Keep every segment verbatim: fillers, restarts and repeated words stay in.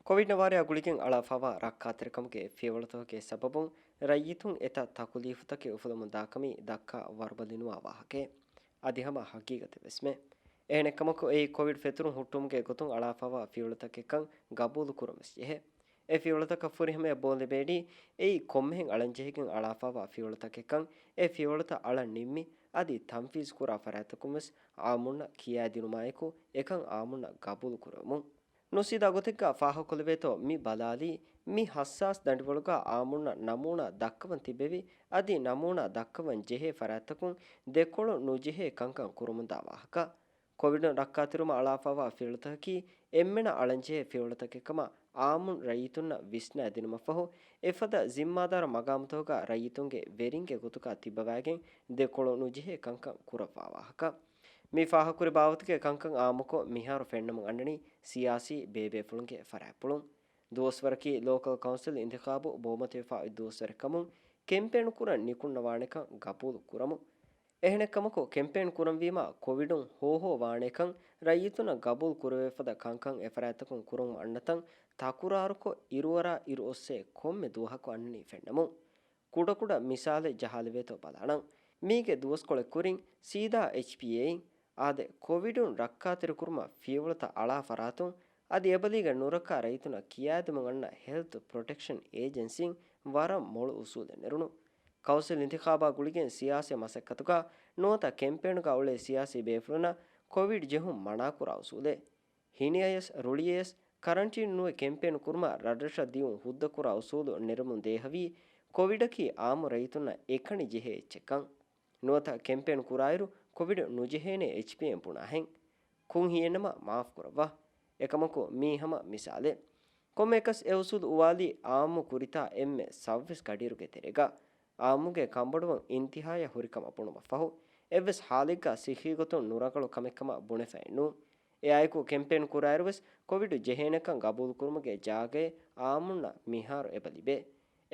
ކޮވިޑް ނަވާރަޔާ ގުޅިގެން އަޅާފައިވާ ރައްކާތެރިކަމުގެ ފިޔަވަޅުތަކުގެ ސަބަބުން ރައްޔިތުން އެތައް ތަކުލީފުތަކެއް އުފުލަމުން ދާކަމީ ދައްކާ ވަރުބަލި ނުވާ ވާހަކައެއް. އަދި ހަމަ ހަގީގަތެއް ވެސްމެ. އެހެނެއްކަމަކު، އެއީ ކޮވިޑް ފެތުރުން ހުއްޓުމުގެ ގޮތުން އަޅާފައިވާ ފިޔަވަޅުތަކެއްކަން ގަބޫލު ކުރަން ވެސް ޖެހޭ. އެ ފިޔަވަޅުތަކަށް ފުރިހަމަޔަށް ބޯ ލިބޭނީ، އެއީ ކޮންމެހެން އަޅަންޖެހިގެން އަޅާފައިވާ ފިޔަވަޅުތަކެއްކަން. އެ ފިޔަވަޅުތައް އަޅަން ނިންމި، އަދި ތަންފީޒު ކުރާ ފަރާތްތަކުން ވެސް އާއްމުންނަށް ކިޔާދިނުމާއެކު، އެކަން އާއްމުންނަށް ގަބޫލު ކުރެވެމުން. ނުސީދާ ގޮތެއްގަ ފާހަގަކޮށްލެވޭތޯ މި ބަލާލީ، މި ހައްސާސް ދަނޑިވަޅުގަ އާއްމުންނަށް ނަމޫނާ ދައްކަވަން ތިއްބެވި، އަދި ނަމޫނާ ދައްކަވަން ޖެހޭ ފަރާތްތަކުން ދެކޮޅު ނުޖެހޭ ކަންކަން ކުރަމުންދާ ވާހަކަ. ކޮވިޑުން ރައްކާތެރިވުމަށް އަޅާފައިވާ ފިޔަވަޅުތަކަކީ އެންމެނަށް އަޅަންޖެހޭ ފިޔަވަޅުތަކެއްކަމަށް އާއްމުން ރައްޔިތުންނަށް ވިސްނާދިނުމަށްފަހު، އެފަދަ ޒިންމާދާރު މަގާމުތަކުގަ ރައްޔިތުންގެ ވެރިންގެ ގޮތުގަ ތިއްބަވާގެން ދެކޮޅު ނުޖެހޭ ކަންކަން ކުރައްވާ ވާހަކަ. މި ފާހަގަކުރި ބާވަތުގެ ކަންކަން އާއްމުކޮށް މިހާރު ފެންނަމުން އަންނަނީ ސިޔާސީ ބޭބޭފުޅުންގެ ފަރާތްޕުޅުން. ދުވަސްވަރަކީ ލޯކަލް ކައުންސިލް އިންތިޚާބު ބޯމަތިވެފައި އޮތް ދުވަސްވަރެއްކަމުން، ކެމްޕޭނު ކުރަން ނިކުންނަވާނެކަން ގަބޫލު ކުރަމުން. އެހެނެއްކަމަކު، ކެމްޕޭން ކުރަންވީމާ ކޮވިޑުން ހޯހޯ ވާނެކަން ރައްޔިތުންނަށް ގަބޫލު ކުރެވޭފަދަ ކަންކަން އެފަރާތްތަކުން ކުރަމުން އަންނަތަން ތަކުރާރުކޮށް، އިރުއަރާ އިރު އޮއްސޭ ކޮންމެ ދުވަހަކު އަންނަނީ ފެންނަމުން. ކުޑަކުޑަ މިސާލެއް ޖަހާލެވޭތޯ ބަލާނަން. މީގެ ދުވަސްކޮޅެއް ކުރިން ސީދާ އެޗްޕީއޭއިން އާދެ، ކޮވިޑުން ރައްކާތެރިކުރުމަށް ފިޔަވަޅުތައް އަޅާ ފަރާތުން، އަދި އެބަލީގެ ނުރައްކާ ރައްޔިތުންނަށް ކިޔާދެމުން އަންނަ ހެލްތު ޕްރޮޓެކްޝަން އޭޖެންސީން ވަރަށް މޮޅު އުސޫލެއް ނެރުނު. ކައުންސިލް އިންތިޚާބާ ގުޅިގެން ސިޔާސީ މަސައްކަތުގަ ނުވަތަ ކެމްޕޭނުގަ އުޅޭ ސިޔާސީ ބޭފުޅުންނަށް ކޮވިޑް ޖެހުން މަނާކުރާ އުސޫލެއް. ހިނިއަޔަސް ރުޅިއަޔަސް ކަރަންޓީނު ނުވެ ކެމްޕޭނު ކުރުމަށް ރަށްރަށަށް ދިއުން ހުއްދަކުރާ އުސޫލު ނެރެމުން ދޭހަވީ، ކޮވިޑަކީ އާއްމު ރައްޔިތުންނަށް އެކަނި ޖެހޭ އެއްޗެއްކަން. ނުވަތަ ކެމްޕޭނު ކުރާއިރު ކޮވިޑު ނުޖެހޭނޭ އެޗްޕީއޭން ބުނާހެން. ކުން ހިޔެއްނަމަ މާފުކުރައްވާ. އެކަމަކު މީ ހަމަ މިސާލެއް. ކޮންމެއަކަސް އެ އުސޫލު އުވާލީ އާއްމު ކުރިތާ އެންމެ ސައުވީސް ގަޑިއިރުގެ ތެރޭގަ. އާއްމުގެ ކަންބޮޑުވުން އިންތިހާޔަށް ހުރިކަމަށް ބުނުމަށްފަހު، އެއްވެސް ހާލެއްގަ ސިއްހީގޮތުން ނުރަނގަޅު ކަމެއްކަމަށް ބުނެފައެއްނޫން. އެއާއެކު ކެމްޕޭން ކުރާއިރުވެސް ކޮވިޑު ޖެހޭނެކަން ގަބޫލުކުރުމުގެ ޖާގައެއް އާއްމުންނަށް މިހާރު އެބަ ލިބޭ.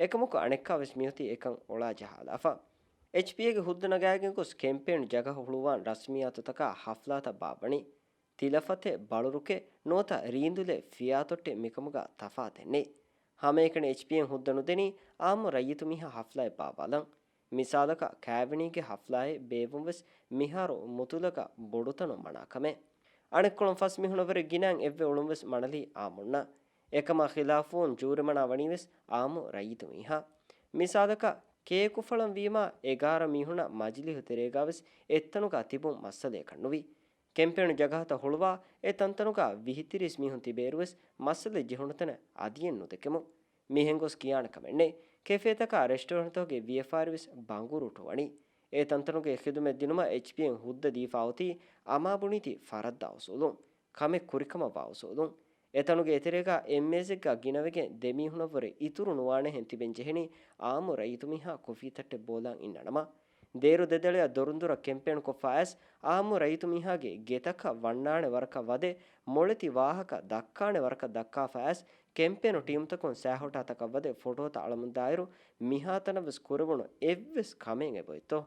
އެކަމަކު އަނެއްކާވެސް މިއޮތީ އެކަން އޮޅާ ޖަހާލާފަ. އެޗްޕީއޭގެ ހުއްދަ ނަގާގެން ގޮސް ކެމްޕޭން ޖަގަހަ ހުޅުވާން ރަސްމިއްޔާތުތަކާ ހަފްލާތައް ބާއްވަނީ. ތިލަފަތެއް، ބަޅުރުކެއް ނުވަތަ ރީނދުލެއް ފިޔާތޮއްޓެއް މިކަމުގަ ތަފާތެއް ނެތް. ހަމައެކަނި އެޗްޕީއޭން ހުއްދަ ނުދެނީ އާއްމު ރައްޔިތު މީހާ ހަފްލާއެއް ބާއްވާލަން. މިސާލަކަށް، ކާވެނީގެ ހަފްލާއެއް ބޭއްވުން ވެސް މިހާރު މުތުލަގަ ބޮޑުތަނުން މަނާ ކަމެއް. އަނެއްކޮޅުން ފަސް މީހުނަށްވުރެ ގިނައިން އެއްވެ އުޅުން ވެސް މަނަލީ އާއްމުންނަށް. އެކަމާ ޚިލާފުވުން ޖޫރިމަނާ ވަނީ ވެސް އާއްމު ރައްޔިތު މީހާ. މިސާލަކަށް، ކޭކު ފަޅަން ވީމާ އެގާރަ މީހުންނަށް މަޖިލީހު ތެރޭގަ ވެސް އެއްތަނުގަ ތިބުން މައްސަލައެއްކަން ނުވި. ކެމްޕޭނު ޖަގަހަތައް ހުޅުވާ އެ ތަންތަނުގަ ވިހި ތިރީސް މީހުން ތިބޭއިރުވެސް މައްސަލަ ޖެހުނު ތަނެއް އަދިއެއް ނުދެކެމު. މިހެން ގޮސް ކިޔާނެ ކަމެއް ނެތް. ކެފޭތަކާ ރެސްޓޯރެންޓްތަކުގެ ވިޔަފާރިވެސް ބަނގުރޫޓުވަނީ. އެ ތަންތަނުގެ ޚިދުމަތް ދިނުމަށް އެޗްޕީއޭން ހުއްދަ ދީފާ އޮތީ އަމާ ބުނީތީ ފަރައްދާ އުސޫލުން. ކަމެއް ކުރިކަމަށްވާ އުސޫލުން. އެތަނުގެ އެތެރޭގަ އެއް މޭޒެއްގަ ގިނަވެގެން ދެ މީހުނަށްވުރެ އިތުރު ނުވާނެހެން ތިބެން ޖެހެނީ އާއްމު ރައްޔިތު މީހާ ކޮފީ ތައްޓެއް ބޯލާން އިންނަނަމަ. ދޭރު ދެދަޅިއަށް ދޮރުންދުރަށް ކެމްޕޭން ކޮށްފަ އައިސް، އާއްމު ރައްޔިތު މީހާގެ ގެތަކަށް ވަންނާނެ ވަރަކަށް ވަދެ، މޮޅެތި ވާހަކަ ދައްކާނެ ވަރަކަށް ދައްކާފަ އައިސް، ކެމްޕޭނު ޓީމުތަކުން ސައިހޮޓާތަކަށް ވަދެ ފޮޓޯތައް އަޅަމުންދާއިރު، މިހާތަނަށްވެސް ކުރެވުނު އެއްވެސް ކަމެއް އެބައޮތްތޯ؟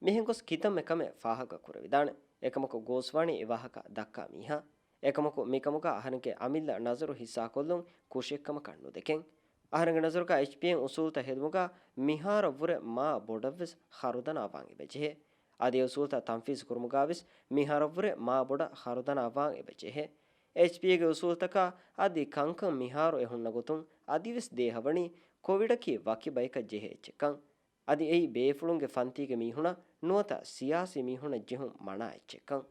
މިހެން ގޮސް ކިތަންމެ ކަމެއް ފާހަގަ ކުރެވިދާނެ. އެކަމަކު ގޯސްވާނީ އެ ވާހަކަ ދައްކާ މީހާ. އެކަމަކު މިކަމުގަ އަހަރެންގެ އަމިއްލަ ނަޒަރު ހިއްސާކޮށްލުން ކުށެއްކަމަކަށް ނުދެކެން. އަހަރެންގެ ނަޒަރުގަ އެޗްޕީއޭން އުސޫލުތައް ހެދުމުގަ މިހާރަށްވުރެ މާ ބޮޑަށްވެސް ޚަރުދަނާ ވާން އެބަޖެހޭ. އަދި އެ އުސޫލުތައް ތަންފީޒު ކުރުމުގަވެސް މިހާރަށްވުރެ މާ ބޮޑަށް ޚަރުދަނާ ވާން އެބަޖެހޭ. އެޗްޕީއޭގެ އުސޫލުތަކާ އަދި ކަންކަން މިހާރު އެ ހުންނަ ގޮތުން އަދިވެސް ދޭހަވަނީ ކޮވިޑަކީ ވަކި ބަޔަކަށް ޖެހޭ އެއްޗެއްކަން. އަދި އެއީ ބޭފުޅުންގެ ފަންތީގެ މީހުނަށް ނުވަތަ ސިޔާސީ މީހުނަށް ޖެހުން މަނާ އެއްޗެއްކަން.